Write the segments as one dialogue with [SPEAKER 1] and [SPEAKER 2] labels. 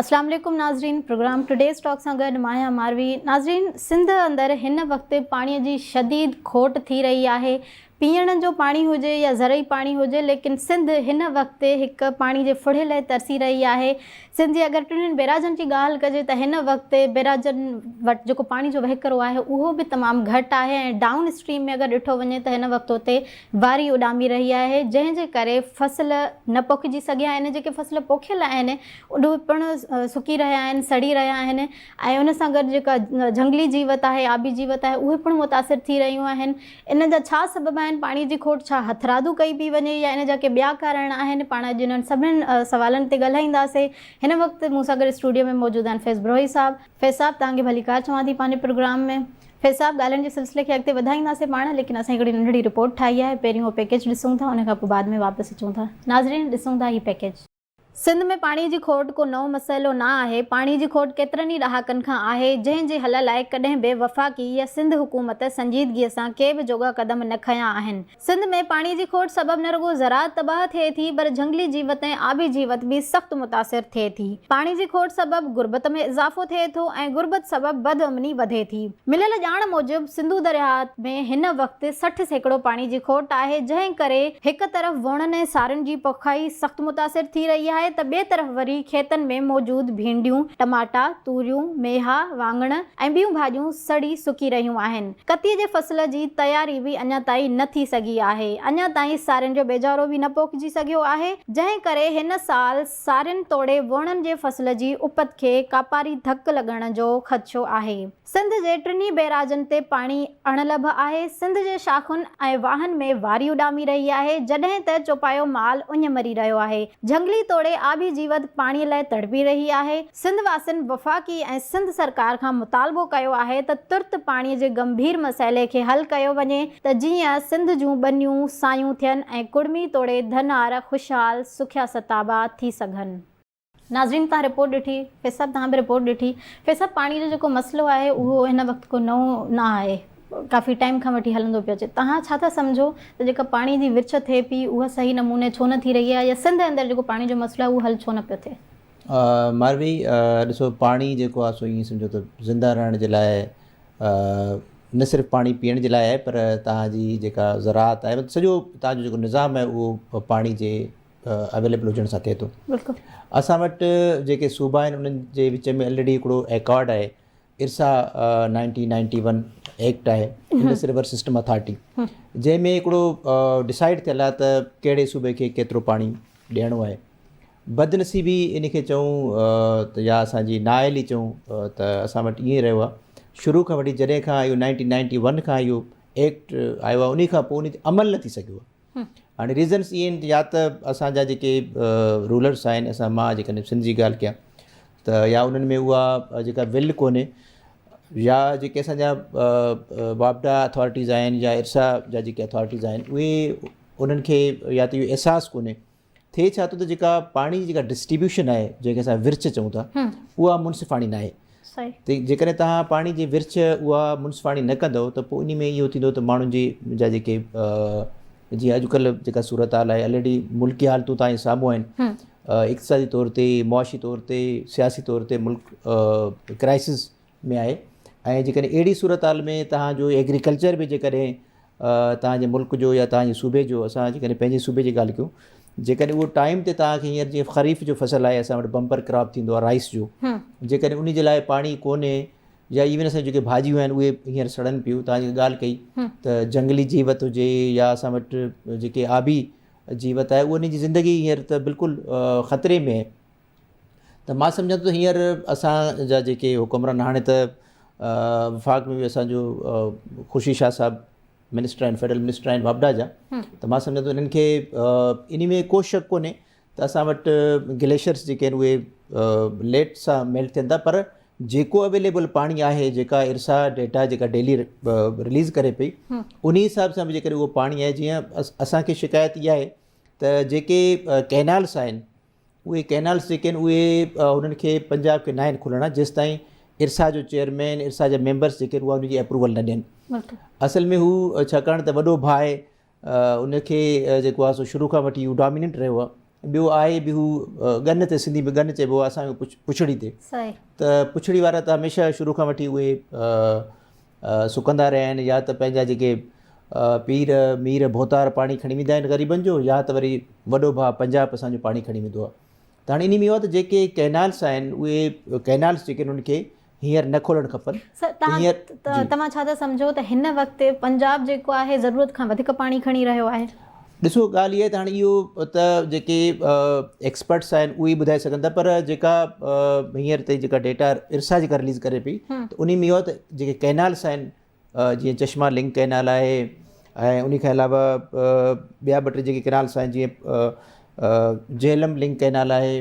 [SPEAKER 1] اسلام عليڪم ناظرين پروگرام ٽوڊيز ٽاڪ سان گڏ مان آهيان ماروي. ناظرين سنڌ اندر هن وقت پاڻي جي شديد کوٽ ٿي رهي آهي. پيئڻ جو پاڻي هجي يا زرعي پاڻي هجي ليڪن سنڌ هن وقت هڪ پاڻي جي ڦڙي لاء ترسي رهي آهي. سنڌ جي اگر ٽنهين بيراجن جي ڳالهه ڪجي ته هن وقت بيراجن وٽ جيڪو پاڻي جو وهڪرو آهي اهو به تمام گهٽ آهي ۽ ڊائون اسٽريم ۾ اگر ڏٺو وڃي ته هن وقت اتي واري اڏامي رهي آهي جنهن جي ڪري فصل نه پوکجي سگهيا آهن جيڪي فصل پوکيل آهن اهي پڻ سڪي رهيا آهن سڙي رهيا آهن ۽ ان سان گڏ جيڪا جهنگلي جيوت آهي آبي جيوت آهي اهي پڻ متاثر ٿي رهيون آهن ان جا ڇا سبب آهن پاڻي جي کوٽ ڇا هٿرادو ڪئي پئي وڃي يا ان جا ڪي ٻيا ڪارڻ آهن پاڻ اڄ انهن سڀني سوالن تي ڳالهائينداسين هن وقت مون سان گڏ اسٽوڊيو ۾ موجود آهن فيض بروهي صاحب فيض صاحب توهان کي ڀليڪار چوان ٿي پنهنجي پروگرام ۾. فيض صاحب ڳالهين جي سلسلي کي اڳتي وڌائينداسين پاڻ ليڪن اسان هڪڙي ننڍڙي رپورٽ ٺاهي آهي پهريون اهو پيڪيج ڏسون ٿا ان کان پوء بعد ۾ واپس اچون ٿا. ناظرين ڏسون ٿا هي پيڪيج. سنڌ ۾ پاڻي جي کوٽ ڪو نئون مسئلو نه آهي، پاڻي جي کوٽ ڪيترن ئي ڏهاڪن کان آهي، جنهن جي حل لاء ڪڏهن به وفاقي يا سنڌ حڪومت سنجيدگيء سان ڪي به جوڳا قدم نه کنيا آهن. سنڌ ۾ پاڻي جي کوٽ سبب نه رڳو زراعت تباهه ٿئي ٿي پر جهنگلي جيوت ۽ آبي جيوت به سخت متاثر ٿئي ٿي. پاڻي جي کوٽ سبب غربت ۾ اضافو ٿئي ٿو ۽ غربت سبب بدامني وڌي ٿي. مليل ڄاڻ موجب سنڌو درياهه ۾ هن وقت 60% پاڻي جي کوٽ آهي جنهن ڪري هڪ طرف ووڻن ۽ سارين جي پوکائي سخت متاثر ٿي رهي آهي ته ٻئي طرف وري کيتن ۾ موجود ڀينڊيون، ٽماٽا، توريون، ميها، واڱڻ ۽ ٻيون ڀاڄيون سڙي سڪي رهيون آهن. ڪتيء جي فصل جي تياري به اڃا تائين نه ٿي سگهي آهي. اڃا تائين سارين جو ٻيجارو به نه پوکجي سگهيو آهي، جنهن ڪري هن سال سارين توڙي ووڻن جي فصل جي اپت کي ڪاپاري ڌڪ لڳڻ جو خدشو آهي. سنڌ جي ٽنهي بئراجن تي پاڻي اڻلڀ آهي. سنڌ جي شاخن ۽ واهن ۾ واري اڏامي رهي آهي، جڏهن ته چوپايو مال اڃ مري رهيو آهي. جهنگلي توڙي آبي جيوت پاڻي لاء تڙپي رهي آهي. سنڌ واسين وفاقي ۽ سنڌ سرڪار کان مطالبو ڪيو آهي ته ترت پاڻي جي گنڀير مسئلي کي حل ڪيو وڃي ته جيئن سنڌ جون ٻنيون سايون ٿين ۽ ڪڙمي توڙي ڌنار خوشحال سکيا ستابا ٿي سگهن. ناظرين توهان رپورٽ ڏٺي، فيض صاحب توهان به رپورٽ ڏٺي، فيض صاحب پاڻي جو جيڪو مسئلو آهي اهو هن وقت ڪو نئون نه آهي ڪافي ٽائيم کان وٺي هلندو پيو اچي توهان ڇا ٿا سمجهو ته جيڪا پاڻي جي ورڇ ٿئي پئي اها صحيح نموني ڇو نه ٿي رهي آهي يا سنڌ اندر جيڪو پاڻي جو مسئلو آهي اهو حل ڇو نه پيو ٿئي؟
[SPEAKER 2] ماروي ڏسو پاڻي جيڪو آهي سو ائين سمجهو ته زنده رهڻ جي لاء نه صرف پاڻي پيئڻ جي لاء آهي پر توهان جي جيڪا زراعت آهي مطلب سڄو توهان جو جيڪو نظام آهي اهو پاڻي جي اويليبل هجڻ سان ٿئي ٿو.
[SPEAKER 1] بلڪل.
[SPEAKER 2] اسان وٽ جيڪي صوبا آهن انهن جي وچ ۾ الريڊي هڪڙو ايڪارڊ آهي ارسا 1991 ايڪٽ آهي انڊس ريور سسٽم اٿارٽي جنهن ۾ هڪڙو ڊسائيڊ ٿيل آهي ته ڪهڙي صوبي کي ڪيترو پاڻي ڏيڻو آهي بدنصيبي ان کي چئون ته يا اسان جي نااهلي چئون ته اسان وٽ ائين رهيو آهي شروع کان وٺي جڏهن کان اهو 1991 کان اهو ايڪٽ آيو آهي ان کان پوء ان تي عمل نه ٿي سگهيو آهي هاڻي ريزنس اهي آهن يا ته اسان جا جيڪي رولرس آهن اسان مان جيڪڏهن سنڌ جي ڳالهه ڪيان ته يا انهن ۾ اها جيڪا ول ڪونهي يا جيڪي اسان جا واپڊا اٿارٽيز آهن يا ارسا جا جيڪي اٿارٽيز آهن اهي انهن کي يا ته اهو احساس ڪونهي ٿئي ڇا ٿو ته جيڪا پاڻي جي جيڪا ڊسٽريبيوشن آهي جنهن کي اسان ورڇ چئون ٿا اها منصفاڻي ناهي ته جيڪڏهن توهان پاڻي جي ورڇ اها منصفاڻي نه ڪندو ته پوء ان ۾ اهو ٿيندو ته ماڻهن جي جا جيڪي جيئن اڄڪلهه جيڪا صورت حال آهي الريڊي ملڪي حالتون توهان جي سامهون آهن اقتصادي طور تي معاشي طور تي سياسي طور تي ملڪ ڪرائسس ۾ آهي ۽ جيڪڏهن اهڙي صورتحال ۾ توهان جو ايگريڪلچر به جيڪڏهن توهان جي ملڪ جو يا توهان جي صوبي جو اسان جيڪڏهن پنهنجي صوبي جي ڳالهه ڪيون جيڪڏهن اهو ٽائيم تي توهان کي هينئر جيئن خريف جو فصل آهي اسان وٽ بمپر ڪراپ ٿيندو آهي رائس جو جيڪڏهن ان جي لاء پاڻي ڪونهي يا ايون اسان جيڪي ڀاڄيون آهن اهي هينئر سڙن پيون توهان جيڪا ڳالهه ڪئي ته جنگلي جيوت هجي يا اسان وٽ جيڪي آبي جيوت آهي اهو ان جي زندگي هينئر ته بلڪل خطري ۾ آهي ته مان سمجهان ٿو هينئر اسان جا جيڪي حڪمران هاڻي ته وفاق ۾ به اسانجو خورشيد شاهه صاحب منسٽر آهن فيڊرل منسٽر آهن واپڊا جا ته مان سمجهان ٿو انهن کي ان ۾ ڪو شڪ ڪونهي ته اسان وٽ گليشرس جيڪي آهن اهي ليٽ سان ميلٽ ٿين ٿا پر جيڪو اويليبل پاڻي آهي جيڪا ارسا ڊيٽا جيڪا ڊيلي رليز ڪري پئي انهي حساب سان به جيڪڏهن اهو پاڻي آهي جيئن اسان کي شڪايت اها آهي ته جيڪي ڪينالس آهن اهي ڪينالس جيڪي آهن اهي انهن کي پنجاب کي ناهن کلڻا جيستائين ارسا جو چيئرمين ارسا جا ميمبرس جيڪي آهن اها ان جي اپروول نه ڏين اصل ۾ هو ڇاڪاڻ ته وڏو ڀاء ان کي جيڪو آهي سو شروع کان وٺي هو ڊاميننٽ رهيو آهي. ٻيو آهي به هو ڳن تي، سنڌي ۾ ڳن چئبو آهي اسان جو پڇڙي تي، ته پڇڙي وارا ته هميشه شروع کان وٺي اهي سڪندا رهيا آهن، يا ته پنهنجا جيڪي پير مير ڀوتار پاڻي کڻي ويندا آهن غريبن جو، يا ته وري وڏو ڀاء پنجاب اسان جو پاڻي کڻي ويندو آهي. ته هاڻي انهي ۾ اهو آهي ته جيڪي ڪئنالس آهن اهي ڪئنالس جيڪي آهن انهن کي هينئر نه کولڻ کپن.
[SPEAKER 1] سر توهان ڇا ٿا سمجهو ته هن وقت پنجاب جيڪو آهي ضرورت کان وڌيڪ پاڻي کڻي رهيو آهي؟
[SPEAKER 2] ڏسو ڳالهه اها آهي ته هاڻي اهو ته جيڪي ايڪسپرٽس آهن اهي ئي ٻڌائي سگهن ٿا، پر جيڪا هينئر تائين جيڪا ڊيٽا ارسا جيڪا رليز ڪري پئي ته انهي ۾ اهو آهي ته جيڪي ڪئنالس آهن جيئن چشما لنڪ ڪئنال آهي ۽ انهي کان علاوه ٻيا ٻه ٽي جيڪي ڪئنالس آهن جيئن جهلم لنڪ ڪئنال آهي،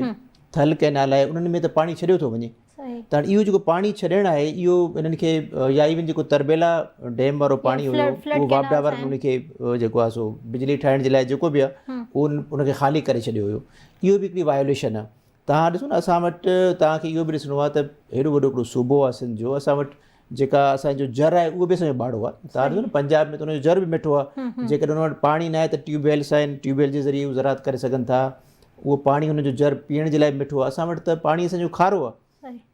[SPEAKER 2] ٿل ڪئنال آهي، انهن ۾ ته پاڻي ڇڏيو ٿو وڃي. ته هاڻي اهو جيڪو پاڻي ڇڏڻ آهي اهو انهن کي يا ايون جيڪو تربيلا ڊيم وارو پاڻي هيو اهو واپڊا وارن ان کي جيڪو آهي سو بجلي ٺاهڻ جي لاء جيڪو به آهي اهو ان کي خالي ڪري ڇڏيو هيو. اهو به هڪڙي وايوليشن آهي. توهان ڏسو نه اسان وٽ توهان کي اهو به ڏسڻو آهي ته هيڏو وڏو هڪڙو صوبو آهي سنڌ جو، اسان وٽ جيڪا اسان جو جر آهي اهو به اسان جو ٻاڙو آهي. توهان ڏسو نه پنجاب ۾ ته ان جو جر به مٺو آهي، جيڪڏهن ان وٽ پاڻي نه آهي ته ٽيوب ويلس آهن، ٽيوب ويل جي ذريعي هو زراعت ڪري سگهن ٿا، اهو پاڻي هن جو جر پيئڻ جي لاء به مٺو آهي. اسان وٽ ته پاڻي اسان جو کارو آهي.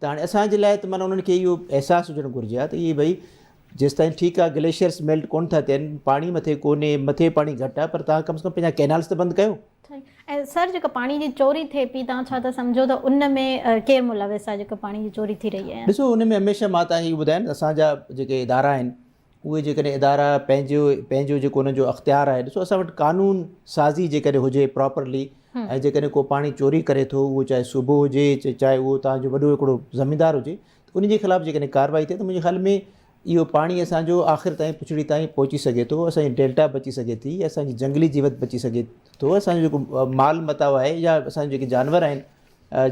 [SPEAKER 2] ته هاڻي اسان جي لاء ته معنيٰ انهن کي اهو احساس هجڻ گهرجي ها ته اهي ڀئي جيستائين ٺيڪ آهي گليشيئرس ميلٽ ڪونه ٿا ٿين، پاڻي مٿي ڪونهي، مٿي پاڻي گهٽ آهي، پر توهان ڪم از ڪم پنهنجا ڪينالس ته بند ڪيو.
[SPEAKER 1] ۽ سر جيڪا پاڻي جي چوري ٿئي پئي توهان ڇا ٿا سمجهو ته ان ۾ ڪير ملوث آهي جيڪا پاڻي جي چوري ٿي رهي آهي؟
[SPEAKER 2] ڏسو ان ۾ هميشه مان توهان کي اهو ٻڌايان ته اسان جا جيڪي ادارا آهن اهي جيڪڏهن ادارا پنهنجو پنهنجو جيڪو انهن جو اختيار آهي، ڏسو اسان وٽ قانون سازي جيڪڏهن هجي پراپرلي ۽ جيڪڏهن ڪو پاڻي چوري ڪري ٿو اهو چاهي صوبو هجي چاهي اهو توهان جو وڏو هڪڙو زميندار هجي ته ان جي خلاف جيڪڏهن ڪارروائي ٿئي ته منهنجي خيال ۾ اهو پاڻي اسان جو آخر تائين پڇڙي تائين پهچي سگهي ٿو، اسان جي ڊيلٽا بچي سگهي ٿي، اسان جي جنگلي جيوت بچي سگهي ٿو، اسان جو جيڪو مال متاع آهي يا اسان جا جيڪي جانور آهن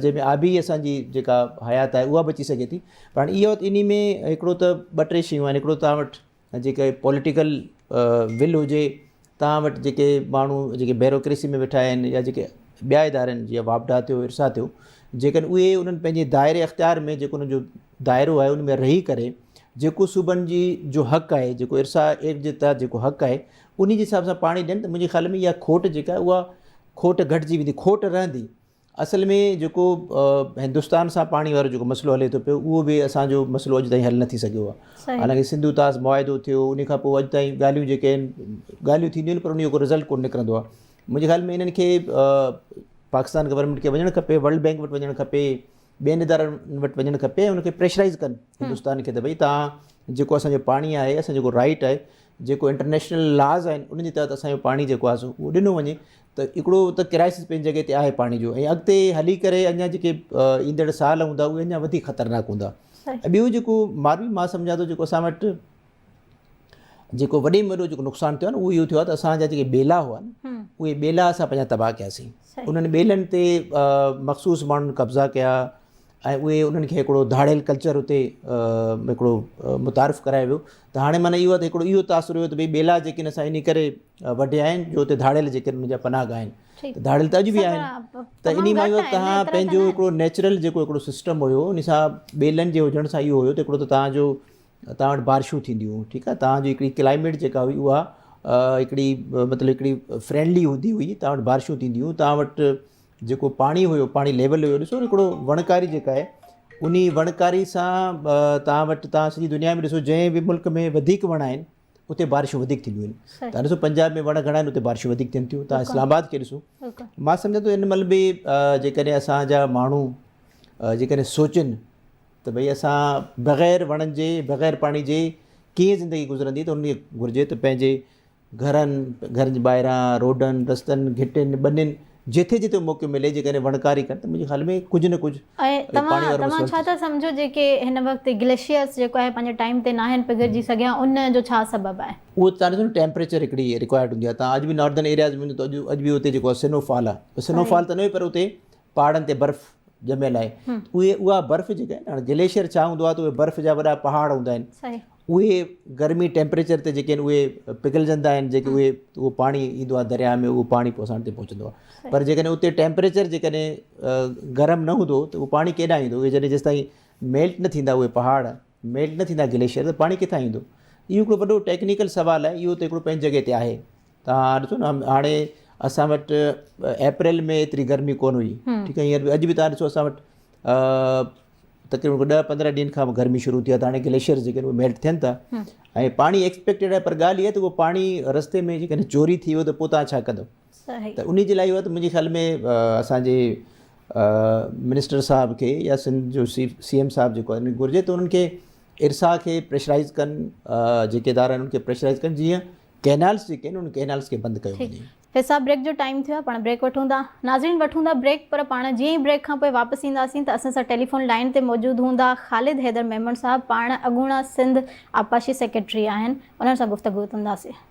[SPEAKER 2] جنهن ۾ آبي اسان جي جيڪا حيات آهي اها بچي سگهي ٿي. پر هاڻي اهو انهي ۾ هڪڙو ته ٻه ٽي شيون آهن، هڪڙو توهان وٽ جيڪي پوليٽيڪل ول هجي، توهان وٽ جيڪي ماڻهو جيڪي بيروڪريسي ۾ ويٺا آهن يا جيڪي ٻيا ادارا آهن جيئن واپڊا ٿيو ارسا ٿيو، جيڪڏهن اهي انهن پنهنجي دائري اختيار ۾ جيڪو انهن جو دائرو آهي ان ۾ رهي ڪري جيڪو صوبن جي جو حق آهي، جيڪو ارسا ايڪٽ جي تحت جيڪو حق آهي انهي جي حساب سان پاڻي ڏين ته منهنجي خيال ۾ اها کوٽ جيڪا آهي اها کوٽ گهٽجي ويندي، کوٽ رهندي. اصل ۾ جيڪو هندستان سان پاڻي وارو جيڪو مسئلو هلي ٿو پيو اهو به اسان جو مسئلو اڄ تائين حل نه ٿي سگهيو آهي. حالانڪه سنڌو طاس معاهدو ٿيو ان کان پوء اڄ تائين ڳالهيون جيڪي آهن ڳالهيون ٿينديون آهن پر ان جو ڪو رزلٽ ڪونه نڪرندو آهي. منهنجي خيال ۾ انهن کي پاڪستان گورنمينٽ کي وڃڻ کپي، ورلڊ بينڪ وٽ وڃڻ کپي، ٻين ادارن وٽ وڃڻ کپي ۽ ان کي پريشرائز ڪن هندستان کي ته ڀئي توهان جيڪو اسان جو پاڻي آهي، اسان جيڪو رائيٽ آهي، جيڪو انٽرنيشنل لاز آهن انهن جي تحت اسان جو پاڻي جيڪو آهي سو اهو ڏنو وڃي ته هڪڙو ته ڪرائسس پنهنجي جڳهه تي آهي پاڻي جو ۽ اڳتي هلي ڪري اڃا جيڪي ايندڙ سال هوندا اهي اڃا وڌيڪ خطرناڪ هوندا. ۽ ٻيو جيڪو ماروي مان سمجهان ٿو جيڪو اسان وٽ جيڪو وڏي ۾ وڏو جيڪو نقصان ٿيو آهي نه اهو اهو ٿيو آهي ته اسان جا جيڪي ٻيلا هئا نه اهي ٻيلا اسان پنهنجا تباهه ڪياسين. انهن ٻيلن تي مخصوص ماڻهن قبضا ڪيا ۽ اهي انهن کي هڪڙو ڌاڙيل ڪلچر اتي هڪڙو متعارف ڪرايو ويو ته هاڻي معنيٰ اهو آهي ته هڪڙو اهو تاثر هيو ته ڀئي ٻيلا جيڪي آهن اسان انهي ڪري وڍيا آهن جو اتي ڌاڙيل جيڪي آهن انهن جا پناهه گاهه آهن ته ڌاڙيل ته اڄ به آهن ته انهي مان اهو توهان پنهنجو هڪڙو نيچرل جيڪو هڪڙو سسٽم هيو ان سان ٻيلن جي هجڻ سان اهو هيو ته هڪڙو ته توهان جو توهان وٽ بارشون ٿينديون هيون ٺيڪ آهي توهان جي هڪڙي ڪلائميٽ جيڪا هئي اها هڪڙي مطلب هڪڙي فرينڊلي هوندي هئي توهان وٽ بارشون ٿينديون هيون توهان وٽ جيڪو پاڻي هيو پاڻي ليول هيو ڏسو هڪڙو وڻڪاري جيڪا آهي انهي وڻڪاري سان توهان وٽ توهان سڄي دنيا ۾ ڏسو جنهن به ملڪ ۾ وڌيڪ وڻ آهن اتي بارشون وڌيڪ ٿينديون آهن توهان ڏسو پنجاب ۾ وڻ گهڻا آهن اتي بارشون وڌيڪ ٿين ٿيون توهان اسلام آباد کي ڏسو مان سمجهان ٿو ان مهل به جيڪڏهن اسان جا ماڻهو جيڪڏهن سوچن ته ڀئي اسان بغير وڻن جي بغير پاڻي جي ڪيئن زندگي گذرندي ته انهن کي گهرجي ته پنهنجي گهرن، گهرن جي ٻاهران، روڊن، رستن، گهٽين، ٻنين جٿي جٿي موقعو ملي جيڪڏهن وڻڪاري ڪن ته منهنجي خيال ۾ ڪجهه نه ڪجهه
[SPEAKER 1] ۽
[SPEAKER 2] پاڻي
[SPEAKER 1] توهان
[SPEAKER 2] وارو
[SPEAKER 1] توهان
[SPEAKER 2] مسئلو
[SPEAKER 1] ڇا ٿا سمجهو جيڪي هن وقت گليشيئرس جيڪو آهي پنهنجي ٽائيم تي ناهن پگهرجي سگهيا ان جو ڇا سبب آهي؟
[SPEAKER 2] اهو توهان ڏسو نه ٽيمپريچر هڪڙي رڪوائرڊ هوندي آهي توهان اڄ به ناردرن ايرياز ۾ وڃو ته اڄ اڄ به اتي جيڪو آهي سنو فال آهي سنو فال ته نه پر اتي پهاڙن تي برف ڄميل آهي اهي اها برف جيڪا آهي هاڻي گليشيئر ڇا هوندو آهي ته اهي برف جا وڏا پهاڙ هوندا آهن اهي گرمي ٽيمپريچر تي جيڪي آهن اهي پگهلجندا آهن جيڪي اهي اهو پاڻي ايندو آهي درياء ۾ اهو پاڻي پوء اسان تي پهچندو آهي پر جيڪڏهن اتي ٽيمپريچر جيڪڏهن گرم نه هوندو ته اهو پاڻي ڪيڏانهن ايندو اهي جڏهن جيستائين ميلٽ نه ٿيندا اهي پهاڙ ميلٽ نه ٿيندا گليشيئر ته پاڻي ڪٿان ايندو اهو هڪڙو وڏو ٽيڪنيڪل سوال آهي اهو ته هڪڙو پنهنجي جڳهه تي آهي توهان ڏسو نه هاڻي اسان وٽ اپريل ۾ ايتري گرمي ڪونه هئي ٺيڪ آهي هينئر به اڄ به تان ڏسو اسان وٽ تقريبن 10 15 ڏينهن کان گرمي شروع ٿي آهي ته هاڻي گليشيئرز جيڪي آهن ميلٽ ٿين ٿا ۽ پاڻي ايڪسپيڪٽيڊ آهي پر ڳالهه اها ته اهو پاڻي رستي ۾ جيڪڏهن چوري ٿي ويو ته پوء تان ڇا ڪندو ته ان جي لاء اهو ته منهنجي خيال ۾ اسانجي منسٽر صاحب کي يا سنڌ جو سي سي ايم صاحب جيڪو آهي گهرجي ته انهن کي ارسا کي پريشرائز ڪن جيڪي ادارا آهن انهن کي پريشرائز ڪن جيئن ڪينالس جيڪي آهن انهن ڪينالس کي بند ڪيو وڃي.
[SPEAKER 1] فيض صاحب بريڪ جو ٽائيم ٿيو آهي پاڻ بريڪ وٺون ٿا ناظرين وٺون ٿا بريڪ پر پاڻ جيئن ئي بريڪ کان پوء واپس اينداسين ته اسان سان ٽيليفون لائين تي موجود هوندا خالد حيدر ميمڻ صاحب پاڻ اڳوڻا سنڌ آبپاشي سيڪريٽري آهن انهن سان گفتگو ڪنداسين.